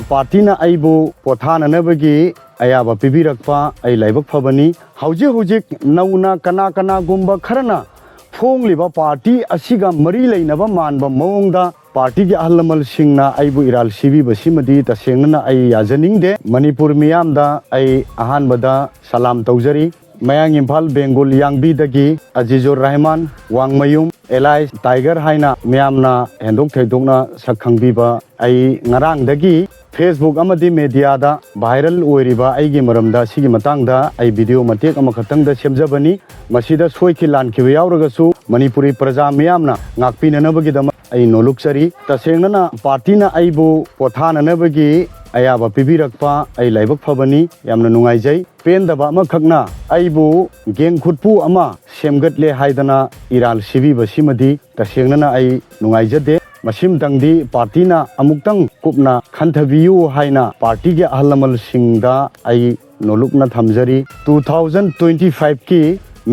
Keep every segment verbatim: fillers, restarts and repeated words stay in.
ꯄꯥꯔꯇꯤꯅ ꯑꯩꯕꯨ ꯄꯣꯊꯥꯅꯅꯕꯒꯤ ꯑꯌꯥꯕ ꯄꯤꯕꯤꯔꯛꯄ ꯑꯩ ꯂꯥꯏꯕꯛ ꯐꯕꯅꯤ꯫ ꯍꯧꯖꯤꯛ ꯍꯧꯖꯤꯛ ꯅꯧꯅ ꯀꯅꯥ ꯀꯅꯥꯒꯨꯝꯕ ꯈꯔꯅ ꯐꯣꯡꯂꯤꯕ ꯄꯥꯔꯇꯤ ꯑꯁꯤꯒ ꯃꯔꯤ ꯂꯩꯅꯕ ꯃꯥꯟꯕ ꯃꯑꯣꯡꯗ ꯄꯥꯔꯇꯤꯒꯤ ꯑꯍꯜ ꯂꯃꯟꯁꯤꯡꯅ ꯑꯩꯕꯨ ꯏꯔꯥꯜ ꯁꯤꯕꯤꯕꯁꯤꯃꯗꯤ ꯇꯁꯦꯡꯅꯅ ꯑꯩ ꯌꯥꯖꯅꯤꯡꯗꯦ꯫ ꯃꯅꯤꯄꯨꯔ ꯃꯤꯌꯥꯝꯗ ꯑꯩ ꯑꯍꯥꯟꯕꯗ ꯁꯂꯥꯝ ꯇꯧꯖꯔꯤ꯫ ꯃꯌꯥꯡ ꯏꯝꯐꯥꯜ ꯕꯦꯡꯒꯨꯜ ꯌꯥꯡꯕꯤꯗꯒꯤ ꯑꯖꯤꯖꯨꯔ ꯔꯍꯃꯥꯟ, ꯋꯥꯡꯃꯌꯨꯝ, ꯑꯦꯂꯥꯏꯁ ꯇꯥꯏꯒꯔ ꯍꯥꯏꯅ ꯃꯤꯌꯥꯝꯅ ꯍꯦꯟꯗꯣꯛ ꯊꯣꯏꯗꯣꯛꯅ ꯁꯛ ꯈꯪꯕꯤꯕ ꯑꯩ ꯉꯔꯥꯡꯗꯒꯤ Facebook ꯑꯃꯗꯤ ꯃꯦꯗꯤꯌꯥꯗ ꯚꯥꯏꯔꯦꯜ ꯑꯣꯏꯔꯤꯕ ꯑꯩꯒꯤ ꯃꯔꯝꯗ ꯁꯤꯒꯤ ꯃꯇꯥꯡꯗ ꯑꯩ ꯚꯤꯗꯤꯑꯣ ꯃꯇꯦꯛ ꯑꯃꯈꯛꯇꯪꯗ ꯁꯦꯝꯖꯕꯅꯤ꯫ ꯃꯁꯤꯗ ꯁꯣꯏꯈꯤ ꯂꯥꯟꯈꯤꯕ ꯌꯥꯎꯔꯒꯁꯨ ꯃꯅꯤꯄꯨꯔꯤ ꯄ꯭ꯔꯖꯥ ꯃꯤꯌꯥꯝꯅ ꯉꯥꯛꯄꯤꯅꯅꯕꯒꯤꯗꯃꯛ ꯑꯩ ꯅꯣꯂꯨꯛꯆꯔꯤ꯫ ꯇꯁꯦꯡꯅꯅ ꯄꯥꯔꯇꯤꯅ ꯑꯩꯕꯨ ꯄꯣꯊꯥꯅꯅꯕꯒꯤ ꯑꯌꯥꯕ ꯄꯤꯕꯤꯔꯛꯄ ꯑꯩ ꯂꯥꯏꯕꯛ ꯐꯕꯅꯤ, ꯌꯥꯝꯅ ꯅꯨꯡꯉꯥꯏꯖꯩ꯫ ꯄꯦꯟꯗꯕ ꯑꯃꯈꯛꯅ ꯑꯩꯕꯨ ꯒꯦꯡ ꯈꯨꯠꯄꯨ ꯑꯃ ꯁꯦꯝꯒꯠꯂꯦ ꯍꯥꯏꯗꯅ ꯏꯔꯥꯜ ꯁꯤꯕꯤꯕꯁꯤꯃꯗꯤ ꯇꯁꯦꯡꯅꯅ ꯑꯩ ꯅꯨꯡꯉꯥꯏꯖꯗꯦ꯫ ꯃꯁꯤꯃꯇꯪꯗꯤ ꯄꯥꯔꯇꯤꯅ ꯑꯃꯨꯛꯇꯪ ꯀꯨꯞꯅ ꯈꯟꯊꯕꯤꯌꯨ ꯍꯥꯏꯅ ꯄꯥꯔꯇꯤꯒꯤ ꯑꯍꯜ ꯂꯃꯟꯁꯤꯡꯗ ꯑꯩ ꯅꯣꯂꯨꯛꯅ ꯊꯝꯖꯔꯤ꯫ Two thousand twenty fiveꯀꯤ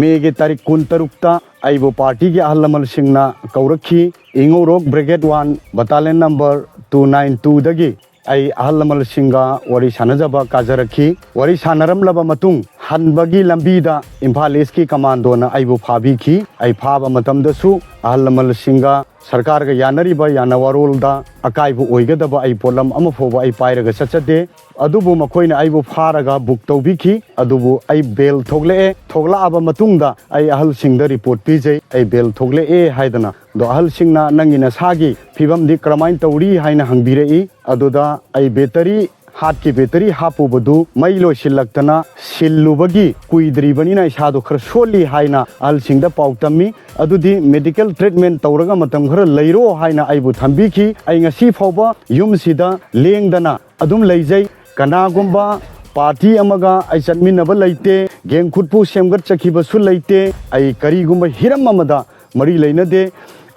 ꯃꯦꯒꯤ ꯇꯥꯔꯤꯛ ꯀꯨꯟꯇꯔꯨꯛꯇ ꯑꯩꯕꯨ ꯄꯥꯔꯇꯤꯒꯤ ꯑꯍꯜ ꯂꯃꯟꯁꯤꯡꯅ ꯀꯧꯔꯛꯈꯤ꯫ ꯏꯉꯧꯔꯣꯛ Brigade One Battalion number two nine twoꯗꯒꯤ ꯑꯩ ꯑꯍꯜ ꯂꯃꯟꯁꯤꯡꯒ ꯋꯥꯔꯤ ꯁꯥꯟꯅꯖꯕ ꯀꯥꯖꯔꯛꯈꯤ꯫ ꯋꯥꯔꯤ ꯁꯥꯟꯅꯔꯝꯂꯕ ꯃꯇꯨꯡ ꯍꯟꯕꯒꯤ ꯂꯝꯕꯤꯗ ꯏꯝꯐꯥꯜ ꯏꯁꯀꯤ ꯀꯃꯥꯟꯗꯣꯅ ꯑꯩꯕꯨ ꯐꯥꯕꯤꯈꯤ꯫ ꯑꯩ ꯐꯥꯕ ꯃꯇꯝꯗꯁꯨ ꯑꯍꯜ ꯂꯃꯟꯁꯤꯡꯒ ꯁꯔꯀꯥꯔꯒ ꯌꯥꯅꯔꯤꯕ ꯌꯥꯅꯋꯥꯔꯣꯜꯗ ꯑꯀꯥꯏꯕ ꯑꯣꯏꯒꯗꯕ ꯑꯩ ꯄꯣꯠꯂꯝ ꯑꯃ ꯐꯥꯎꯕ ꯑꯩ ꯄꯥꯏꯔꯒ ꯆꯠꯆꯗꯦ꯫ ꯑꯗꯨꯕꯨ ꯃꯈꯣꯏꯅ ꯑꯩꯕꯨ ꯐꯥꯔꯒ ꯕꯨꯛ ꯇꯧꯕꯤꯈꯤ꯫ ꯑꯗꯨꯕꯨ ꯑꯩ ꯕꯦꯜ ꯊꯣꯛꯂꯛꯑꯦ꯫ ꯊꯣꯛꯂꯛꯑꯕ ꯃꯇꯨꯡꯗ ꯑꯩ ꯑꯍꯜꯁꯤꯡꯗ ꯔꯤꯄꯣꯔꯠ ꯄꯤꯖꯩ, ꯑꯩ ꯕꯦꯜ ꯊꯣꯛꯂꯛꯑꯦ ꯍꯥꯏꯗꯅ꯫ ꯑꯗꯣ ꯑꯍꯜꯁꯤꯡꯅ "ꯅꯪꯒꯤ ꯅꯁꯥꯒꯤ ꯐꯤꯕꯝꯗꯤ ꯀꯔꯝꯍꯥꯏꯅ ꯇꯧꯔꯤ?" ꯍꯥꯏꯅ ꯍꯪꯕꯤꯔꯛꯏ꯫ ꯑꯗꯨꯗ ꯑꯩ ꯕꯦꯇꯔꯤ, ꯍꯥꯠꯀꯤ ꯕꯦꯇꯔꯤ ꯍꯥꯞꯄꯨꯕꯗꯨ ꯃꯩ ꯂꯣꯏꯁꯤꯜꯂꯛꯇꯅ ꯁꯤꯜꯂꯨꯕꯒꯤ ꯀꯨꯏꯗ꯭ꯔꯤꯕꯅꯤꯅ ꯏꯁꯥꯗꯣ ꯈꯔ ꯁꯣꯜꯂꯤ ꯍꯥꯏꯅ ꯑꯍꯜꯁꯤꯡꯗ ꯄꯥꯎ ꯇꯝꯃꯤ꯫ ꯑꯗꯨꯗꯤ medical treatment ꯇꯧꯔꯒ ꯃꯇꯝ ꯈꯔ ꯂꯩꯔꯣ ꯍꯥꯏꯅ ꯑꯩꯕꯨ ꯊꯝꯕꯤꯈꯤ꯫ ꯑꯩ ꯉꯁꯤ ꯐꯥꯎꯕ ꯌꯨꯝꯁꯤꯗ ꯂꯦꯡꯗꯅ ꯑꯗꯨꯝ ꯂꯩꯖꯩ꯫ ꯀꯅꯥꯒꯨꯝꯕ ꯄꯥꯔꯇꯤ ꯑꯃꯒ ꯑꯩ ꯆꯠꯃꯤꯟꯅꯕ ꯂꯩꯇꯦ, ꯒꯦꯡ ꯈꯨꯠꯄꯨ ꯁꯦꯝꯒꯠꯆꯈꯤꯕꯁꯨ ꯂꯩꯇꯦ꯫ ꯑꯩ ꯀꯔꯤꯒꯨꯝꯕ ꯍꯤꯔꯝ ꯑꯃꯗ ꯃꯔꯤ ꯂꯩꯅꯗꯦ꯫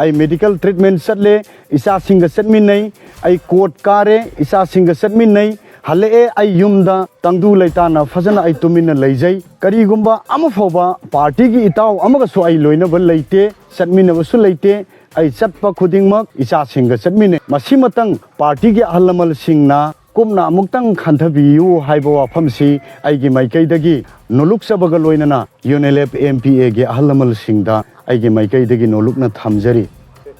ꯑꯩ medical treatment ꯆꯠꯂꯦ, ꯏꯆꯥꯁꯤꯡꯒ ꯆꯠꯃꯤꯟꯅꯩ꯫ ꯑꯩ ꯀꯣꯔꯠ ꯀꯥꯔꯦ, ꯏꯆꯥꯁꯤꯡꯒ ꯆꯠꯃꯤꯟꯅꯩ꯫ ꯍꯜꯂꯛꯑꯦ, ꯑꯩ ꯌꯨꯝꯗ ꯇꯪꯗꯨ ꯂꯩꯇꯥꯅ ꯐꯖꯅ ꯑꯩ ꯇꯨꯃꯤꯟꯅ ꯂꯩꯖꯩ꯫ ꯀꯔꯤꯒꯨꯝꯕ ꯑꯃ ꯐꯥꯎꯕ ꯄꯥꯔꯇꯤꯒꯤ ꯏꯇꯥꯎ ꯑꯃꯒꯁꯨ ꯑꯩ ꯂꯣꯏꯅꯕ ꯂꯩꯇꯦ, ꯆꯠꯃꯤꯟꯅꯕꯁꯨ ꯂꯩꯇꯦ꯫ ꯑꯩ ꯆꯠꯄ ꯈꯨꯗꯤꯡꯃꯛ ꯏꯆꯥꯁꯤꯡꯒ ꯆꯠꯃꯤꯟꯅꯩ꯫ ꯃꯁꯤꯃꯇꯪ ꯄꯥꯔꯇꯤꯒꯤ ꯑꯍꯜ ꯂꯃꯟꯁꯤꯡꯅ ꯀꯨꯞꯅ ꯑꯃꯨꯛꯇꯪ ꯈꯟꯊꯕꯤꯌꯨ ꯍꯥꯏꯕ ꯋꯥꯐꯝꯁꯤ ꯑꯩꯒꯤ ꯃꯥꯏꯀꯩꯗꯒꯤ ꯅꯣꯂꯨꯛꯆꯕꯒ ꯂꯣꯏꯅꯅ UNLF MPAꯒꯤ ꯑꯍꯜ ꯂꯃꯟꯁꯤꯡꯗ ꯑꯩꯒꯤ ꯃꯥꯏꯀꯩꯗꯒꯤ ꯅꯣꯂꯨꯛꯅ ꯊꯝꯖꯔꯤ꯫